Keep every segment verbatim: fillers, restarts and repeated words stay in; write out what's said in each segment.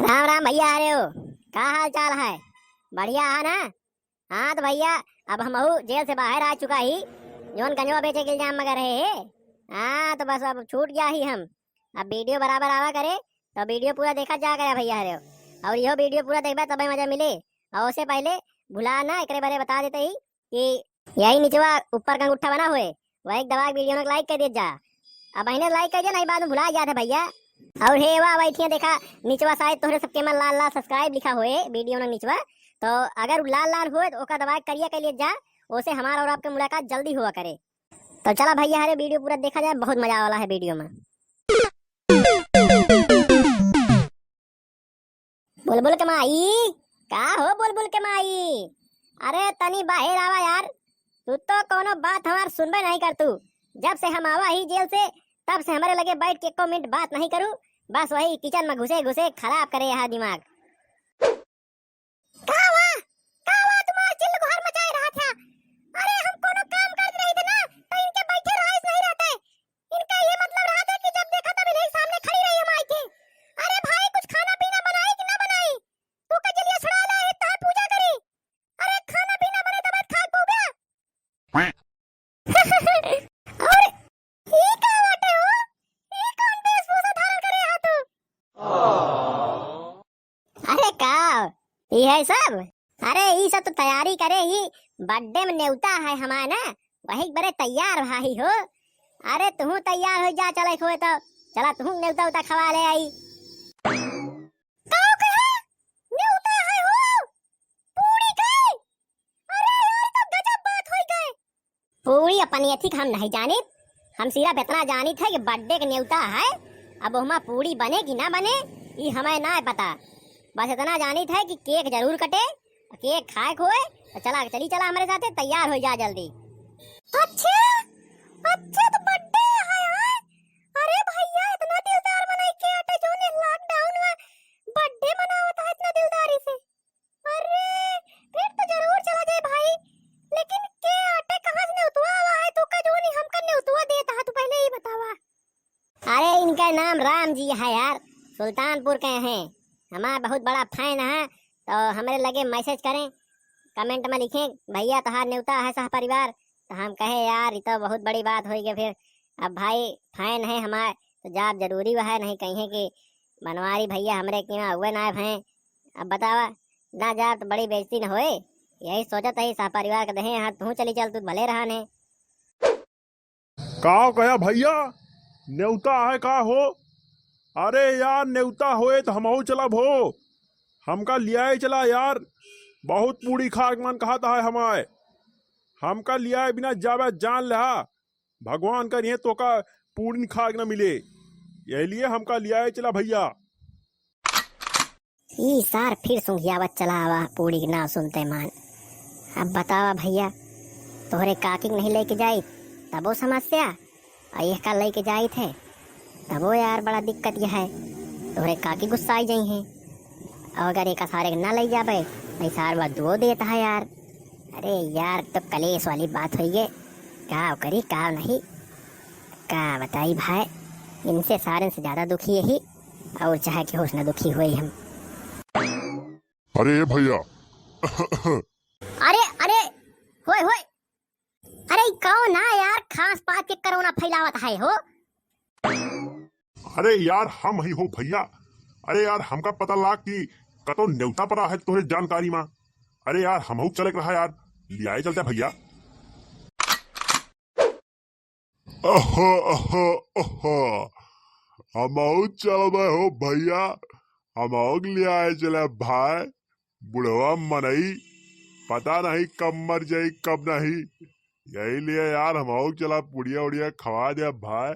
राम राम भइया, अरे हो, का हाल चाल है? बढ़िया है ना? हाँ तो भइया, अब हमहू जेल से बाहर आ चुका ही, जौन गंजवा बेचे के इल्जाम मगा रहे हे। हाँ तो बस अब छूट गया ही हम। अब video बराबर आवा करे, तो video पूरा देखा जा करे भइया, अरे हो। और यह video पूरा देखबे तबे मजा मिले। और उससे पहले भुला ना, एकरे बारे बता देते ही कि यही निचवा ऊपर का अंगूठा बना हुए, वही दबा के video न like कर दिया जा। अब अहिने like कर दिया, नहीं बाद में भुला जात है भइया। और हे वाह, बैठिया देखा, निचवा शायद तोहरे सबके मन लाल लाल subscribe लिखा होए video न निचवा, तो अगर उ लाल लाल होए तो ओका दबा के करिया कर लिया जा, ओसे हमार और आपके मुलाकात जल्दी हुआ करे। तो चला भइया, हरे video पूरा देखा जाए, बहुत मजा वाला है video में। बुलबुल के माई, का हो बुलबुल के माई? अरे तनी बाहर आवा यार, तू तो कोनो बात हमार सुनबे नहीं कर तू। जब से हम आवा ही जेल से, तब से हमारे लगे बैठ के एको मिनट बात नहीं करू, बस वही kitchen में घुसे घुसे खराब करे यहाँ दिमाग। का हुआ? का हुआ? तुम्हार चिल्ल गुहार मचाए रहा था। अरे हम कोनो काम करत रही थे ना, तो इनके बैठे रहा नहीं रहते। इनका ये मतलब रहा था कि जब देखा तब इन्हीं सामने खड़ी रही हम आई के। अरे भाई, कुछ खाना पीना बनाई कि ना बनाई? तू का जलिया छुड़ा ला है, तहाँ पूजा करी। अरे खाना पीना बने तब खाए पौबे। और ई का बाटे हो? ई कौन वेशभूषा धारण करे हा तू? अरे का, ई है सब? अरे ई सब तो तैयारी करे ही, birthday में नेवता है हमार ना, वही बरे तैयार भाई हो। अरे तू तैयार हो जा, चले खोए तो चला तू नेवता उता खवा ले आई। का कहे? नेवता है हो? पूरी के? अरे यार, तो गजब बात होई गए। पूरी अपनी एथी के हम नहीं जानित, हम सिर्फ इतना जानित है कि birthday के नेवता है। अब ओहमा पूरी बने कि ना बने, ई हमें ना पता। बस इतना जानित है कि cake जरूर कटे, cake खाए के होए, तो चला, चली चला हमरे साथे, तैयार हो जा जल्दी। अच्छा, अच्छा, तो birthday है, है? अरे भइया, इतना दिलदार मनई के आटे जौन ये lockdown में birthday मनावत है इतना दिलदारी से। अरे, फिर तो जरूर चला जाए भाई, लेकिन के आटे कहाँ से नेवतुआ आवा है, तू का जौन ही हमका नेवतुआ देत है, तू पहले ही बतावा। अरे, इनका नाम राम जी है यार, सुल्तानपुर के हैं, हमार बहुत बड़ा fan है, तो हमरे लगे message करें, comment में लिखें, "भइया तोहार नेवता है सह परिवार।" तो हम कहे, "यार, ये तो बहुत बड़ी बात होई गई फिर।" अब भाई fan है हमार, तो जाब जरूरी वह है, नहीं कहीं है कि बनवारी भइया हमरे के यहाँ हुए ना भय। अब बतावा, ना जाब तो बड़ी बेइज्जती न होए, यही सोचत ही सह परिवार के देहे यहाँ, तू चली चल, तू भले रहा ने। का कहा भइया, नेवता है का हो? अरे यार, नेवता होए तो हमहू चलब हो, हमका लियाए चला यार, बहुत पूड़ी खाए के मन कहत है हमाए, हमका लियाए बिना जाबे जान लेहा, भगवान करिहे तोका पूड़ी खाए के न मिले, यही लिए हमका लियाए चला भइया। ई सार फिर सुंघियावत चला आवा, पूड़ी के नाव सुनते मान। अब बतावा भइया, तोहरे काकी के नहीं लेके जाई, तबो समस्या, और यह का लेके जाई थे, तबो यार बड़ा दिक्कत यह है, तोहरे काकी गुस्साई जाई हैं, और अगर एक सारे के ना ले जाबे, तो ई सार बदुओ देता है यार। अरे यार, तो कलेश वाली बात होई है, का करी, का नहीं, का बताई भाई, इनसे सारन से ज्यादा दुखी यही, और चाहे कि होश न दुखी होई हम। अरे भइया। अरे, अरे, होय, होय। अरे, ई कौन है यार, खांस पात के कोरोना फैलावत है हो? अरे यार, हम ही हो भइया। अरे यार, हमका पता लाग कि कतो नेवता परा है तोहरे जानकारी मा। अरे यार, हमहू चले के रहा यार, लियाए चलते भइया। अहो, अहो, अहो, हमहू चलबे हो भइया, हमहू के लियाए चले भाई। बुढ़वा मनई, पता नहीं कब मर जाई, कब नहीं। यही लिए यार, हमहू के चला पुड़िया उड़िया खवा दे भाई।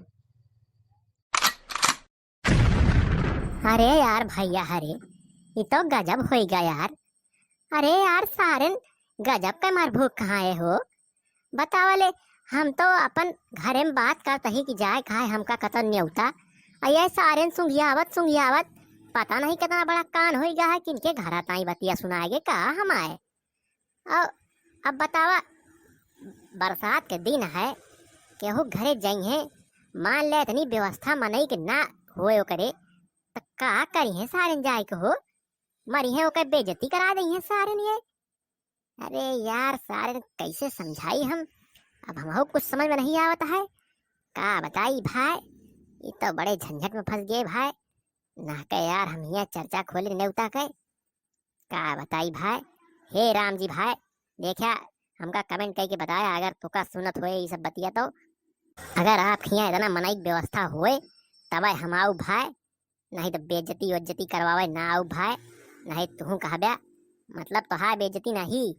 अरे यार भइया, अरे, ई तो गजब होई गा यार। अरे यार, सारेन गजब के मरभूख कहाँ है हो? बतावा ले, हम तो अपन घरे में बात करत ही कि जाए खाए हमका कतन नेवता। आ ये सारेन सुंघियावत सुंघियावत पता नहीं कितना बड़ा कान होई गा है कि इनके घरा ताई बतिया सुनाए गे का हम आए। और अब बतावा, बरसात के दिन है, केहू घरे जइहे, मान ले इतनी व्यवस्था मनई के ना होए ओकरे, त का करिहैं सारेन जाए के हो, मरिहैं, ओकर बेइज्जती करा दइहैं सारेन ये। अरे यार, सारेन कैसे समझाई हम, अब हमहू कुछ समझ में नहीं आवत है। का बताई भाई, ई तो बड़े झंझट में फंस गए भाई। ना के यार, हम हियाँ चर्चा खोले नेवता के, का बताई भाई। हे राम जी भाई, देखा, हमका comment कइके बताया, अगर तोका सुनत होए ई सब बतिया तो। अगर आप हियाँ इतना मनई के व्यवस्था होए, तबे हम आऊ भाई, नहीं तो बेइज्जती उज्जती करवावे ना आऊ भाई, नहीं तुहू कहब्या, मतलब तोहार बेइज्जती नहीं,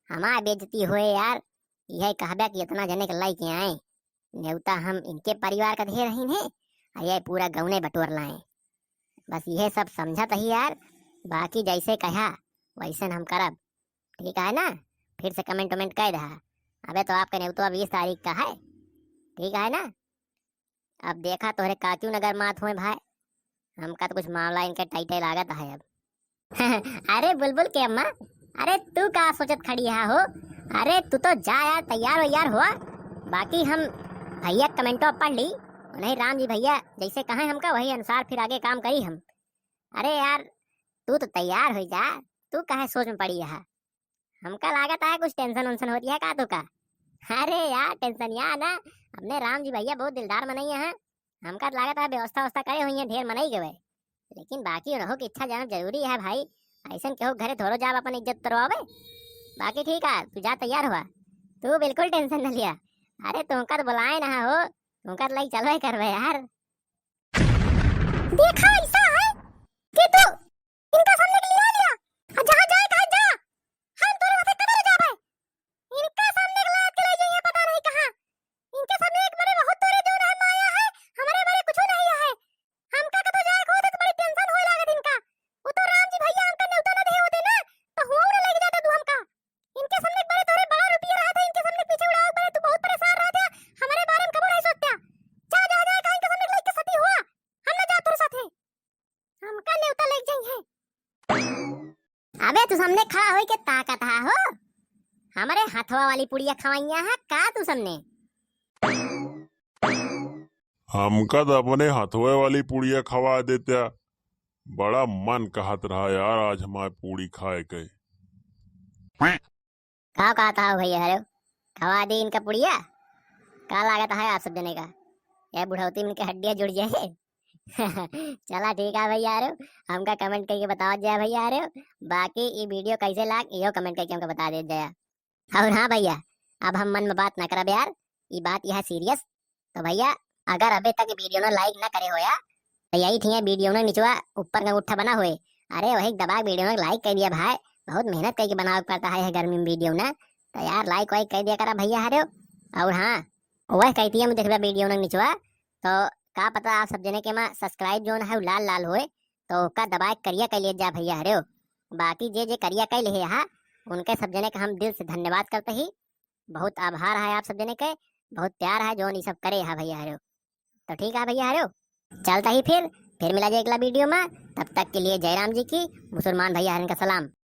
हमार बेइज्जती होए यार, यह कहब्या कि इतना जने के लइके आए, नेवता हम इनके परिवार का दे रहीन है, और ये पूरा गौने बटोर लाए। बस यह सब समझत ही यार, बाकी जैसे कहा वैसन हम करब, ठीक है ना? फिर से comment वमेंट कर दहा। अबे तो आपका नेवता बीस तारीख का है, ठीक है ना? अब देखा तोहरे काचू नगर मात होए भाई, हमका तो कुछ मामला इनके टाइटे लागत है अब। अरे बुलबुल के अम्मा, अरे तू का सोचत खड़ी है हो? अरे तू तो जा यार, तैयार वैयार हुआ, बाकी हम भैया कमेंटो पढ़ ली, उन्हें राम जी भैया जैसे कहें हमका वही अनुसार फिर आगे काम करी हम। अरे यार तू तो तैयार हो जा, तू काहे सोच में पड़ी है? हमका लागत है कुछ tension वंशन होती है का तोका? अरे यार tension या ना, अपने राम जी भैया बहुत दिलदार मनई हैं, हमका तो लागत है व्यवस्था व्यवस्था करे हुई हैं ढेर मनई के वे। लेकिन बाकी उनहो की इच्छा जानब जरूरी है भाई, ऐसन केहू घरे थोड़ो जाब अपन इज्जत उतरवावे। बाकी ठीक है, तू जा तैयार हुआ, तू बिल्कुल tension न लिया। अरे तुमका तो बुलाए ना हो, तुमका तो लई चलवे करवे यार। देखा ऐसा है कि तू इनका सामने के लिया लिया, और जहाँ जाए कहा जा, हम तोरे साथे कदर जाबे। इनका सामने के लायक के ले जाइए पता नहीं कहाँ। इनके सामने एक बड़े बहुत तोरे जो रहे माया है, हमारे बारे कुछ नहीं है। हमका कतो जाए को तो बड़ी tension होए लागत इनका। वो तो राम जी भैया हमका नेवता ना दे होते ना, तो हुआ ना लेके जाता तू हमका। इनके सामने बड़े तोरे बड़ा रुपया रहा था, इनके सामने पीछे उड़ाओ बड़े तू बहुत परेशान रहा था, हमारे बारे में कबो नहीं सोचता। जा जा जा कहाँ इनके सामने लेके सती हुआ, हम ना जा तोरे साथे। हमका नेवता लेके जाई है। अबे तू सामने खड़ा होई के ताकत हा हो? हमारे हथवा वाली पुड़िया खवाइया है का तू सामने? हमका तो अपने हथवे वाली पुड़िया खवा देत्या, बड़ा मन कहत रहा यार आज हमारे पूड़ी खाए के। का कहत हा भैया हरे, खवा दी इनका पुड़िया? का लागत है आप सब जने का, ये बुढ़ौती में इनके हड्डियाँ जुड़ जाए? चला ठीक है भैया हरे, हमका comment करके बतावा जाए भैया हरे। बाकी ये video कैसे लाग इहो comment करके हमका बता दे जाए। और हाँ भैया, अब हम मन में बात ना करब यार, ये बात यह serious। तो भैया अगर अबे तक video ना like ना करे होया तो यही थिए video ना निचवा ऊपर का अंगूठा बना हुए, अरे वही दबा के video ना like कर दिया भाई, बहुत मेहनत करके बनावे के पड़ता है यह गर्मी में video ना। तो यार like वाइक कर दिया करा भैया हरे। और हाँ, वह कहती है मुझे देखबा video ना निचवा, तो का पता आप सब जने के माँ subscribe जोन है लाल लाल होए, तो ओका दबा के करिया कर लिए जा भैया हरे। बाकी जे जे करिया कर लिए हा, उनके सब जने का हम दिल से धन्यवाद करते ही, बहुत आभार है आप सब जने के, बहुत प्यार है जोन ई सब करे हा भैया हरे। तो ठीक है भैया हरे, चलता ही फिर, फिर मिला जाए अगला video में। तब तक के लिए जय राम जी की, मुसलमान भैया हरन का सलाम।